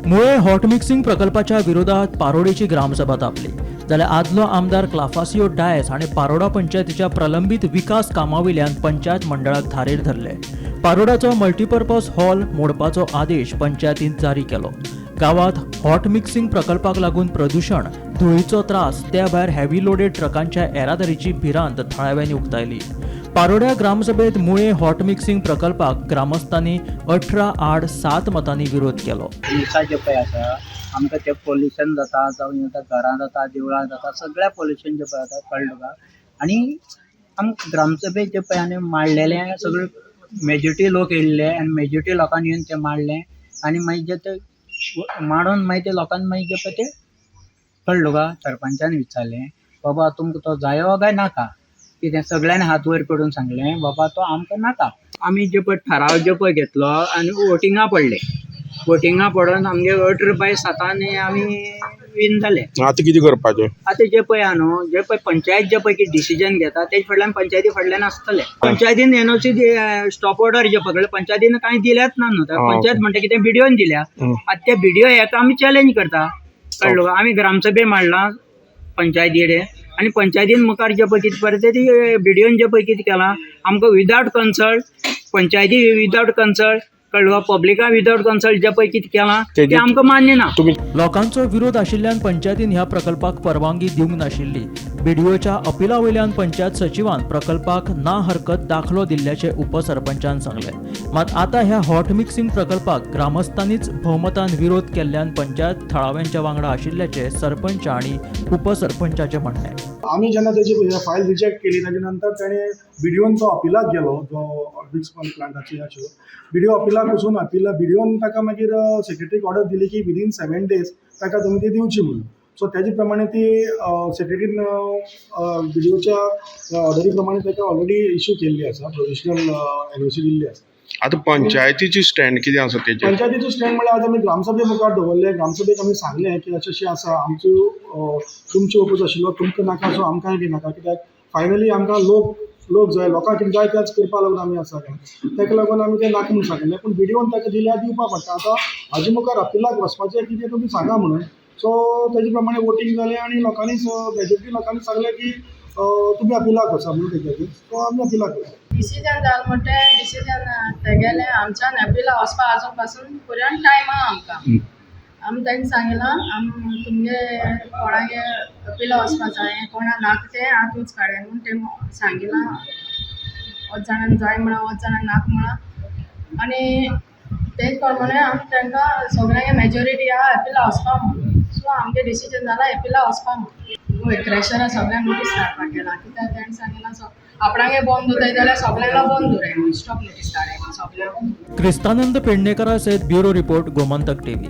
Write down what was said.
मुळे hot mixing प्रकल्पाच्या विरोधात पारोडेची ग्रामसभा तापली, जाल्यार आदलो आमदार क्लाफासियो डायस हाणें पारोडा पंचायतीच्या प्रलंबीत विकास कामावयल्यान पंचायत मंडळाक धारेर धरले. पारोडाचो मल्टीपर्पज हॉल मोडपाचो आदेश पंचायतीन जारी केलो. गांवात हॉट मिक्सिंग प्रकल्पाक लागून प्रदूशण, धुळीचो त्रास, त्या भायर हेवी लोडेड ट्रकांच्या येरादारीची भिरांत थळाव्यांनी उक्तायली. पारोड्या ग्रामसभेत मुळे हॉट मिक्सिंग प्रकल्पाक ग्रामस्थांनी 18 आड 7 मतांनी विरोध केलो. दिसा जे पळय आसा, आमकां तें पोल्युशन जाता, जावं आतां घरां जाता, देवळां जाता, सगळ्या पोल्युशन जें पळय जाता, कळ्ळें तुका? आनी आमकां ग्रामसभेक जें पळय आमी मांडलेलें, सगळे मेजोरिटी लोक येयल्ले आनी मेजोरिटी लोकांनी येवन तें मांडलें आनी मागीर जे ते मांडून मागीर ते लोकांनी मागीर जे पळय ते, कळ्ळें तुका, सरपंचान विचारलें, बाबा तुमकां तो जायो काय नाका कितें? सगळ्यांनी हात वयर करून सांगलें, बाबा तो आमकां नाका. आमी जे पळय ठराव जे पळय घेतलो आनी वोटिंगा पडले, वोटिंगा पडून आमगे 18 बाय 7 आमी विन जाले. आतां कितें करपाचें? आतां जे पळय आहा न्हू, जे पळय पंचायत जे पळय कितें डिसिजन घेता, तेजे फाटल्यान, पंचायती फाटल्यान आसतले. पंचायतीन एनओसी, स्टॉप ऑर्डर जे पकडले, पंचायतीन कांय दिल्याच ना न्हू. पंचायत म्हणटा कितें, बीडीओन दिल्या. आतां ते बीडीओ हेका आमी चॅलेंज करता, कळ्ळें तुका? आमी ग्रामसभे मांडला पंचायती कडेन आनी पंचायतीन मुखार जे पळय कितें परत ती बीडीओन जे पळय कितें केलां, आमकां विदावट कन्सल्ट, पंचायती विदावट कन्सल्ट, कळ्ळें तुका, पब्लिका विदावट कन्सल्ट जे पळय कितें केलां तें आमकां मान्य ना. तुमी लोकांचो विरोध आशिल्ल्यान पंचायतीन ह्या प्रकल्पाक परवानगी दिवंक नाशिल्ली. बीडीओच्या अपिला वयल्यान पंचायत सचिवान प्रकल्पाक ना हरकत दाखलो दिल्ल्याचें उपसरपंचान सांगलें. मात आतां ह्या हॉट मिक्सिंग प्रकल्पाक ग्रामस्थांनीच भोवमतान विरोध केल्ल्यान पंचायत थळाव्यांच्या वांगडा आशिल्ल्याचें सरपंच आनी उपसरपंचाचें म्हणणें. आमी जेन्ना तेजी फायल रिजेक्ट केली, ताजे नंतर तेणें बीडीओन तो अपिलाक गेलो, जो मिक्स प्लांटाची आशिल्लो. बीडीओ अपिलाक वचून अपिला बीडीओन ताका मागीर सेक्रेटरीक ऑर्डर दिली की विदीन 7 डेज ताका तुमी ती दिवची म्हणून. सो तेजे प्रमाणे ती सेक्रेटरीन बीडीओच्या ऑर्डरी प्रमाणे ताका ऑलरेडी इशू केल्ली आसा, प्रोविजनल एनओसी दिल्ली आसा. आतां पंचायतीची स्टँड कितें आसा तेजेर? पंचायतीचो स्टँड म्हळ्यार आज आमी ग्रामसभे मुखार दवरले. ग्रामसभेक आमी सांगलें की अशें अशें आसा, आमच्यो तुमच्यो ओपोज आशिल्लो, तुमकां नाका सो आमकांय बी नाका, कित्याक फायनली आमकां लोक लोक जाय, लोकांक कितें जाय तेंच करपा लागून आमी आसा. ताका लागून आमी तें नाका म्हूण सांगिल्लें, पूण बीडीओन ताका दिल्यार दिवपा पडटा. आतां हाजे मुखार अपिलाक वचपाचें कितें तुमी सांगा म्हणून. सो तेजे प्रमाणे वोटींग जालें आनी लोकांनी, मेजोरिटी लोकांनी सांगलें की तुमी अपिलाक वचा म्हणून तेज्या. सो आमी अपिलाक वचा. डिसिजन जालें म्हणटे डिसिजन तेगेलें, आमच्यान एपिला वचपा अजून पासून पर्यंत टायम आहा आमकां. आमी तांकां सांगिलां, आम तुमगे कोणागे अपिला वचपा जाय, कोणा नाका तें आतूच काडया म्हूण तें सांगिलां. अर्द जाणांक जाय म्हणा, अर्द जाणांक नाका म्हणा आनी तेच प्रमाणे आमी तांकां सगळ्यांक मेजोरिटी आहा एपिला वचपा म्हूण. सो आमगे डिसिजन जालां एपिला वचपा म्हूण. हय, क्रेशरा सगळ्यांक नोटीस धाडपाक गेला, कित्याक तेणें सांगिलां, आपणागे बंद दवरताय जाल्यार सगळ्यांक बंद दवराय म्हूण, स्टॉप नोटीस धाडाय म्हूण सगळ्यांक. क्रिस्तानंद पेडणेकरा सयत ब्युरो रिपोर्ट, गोमंतक टीव्ही.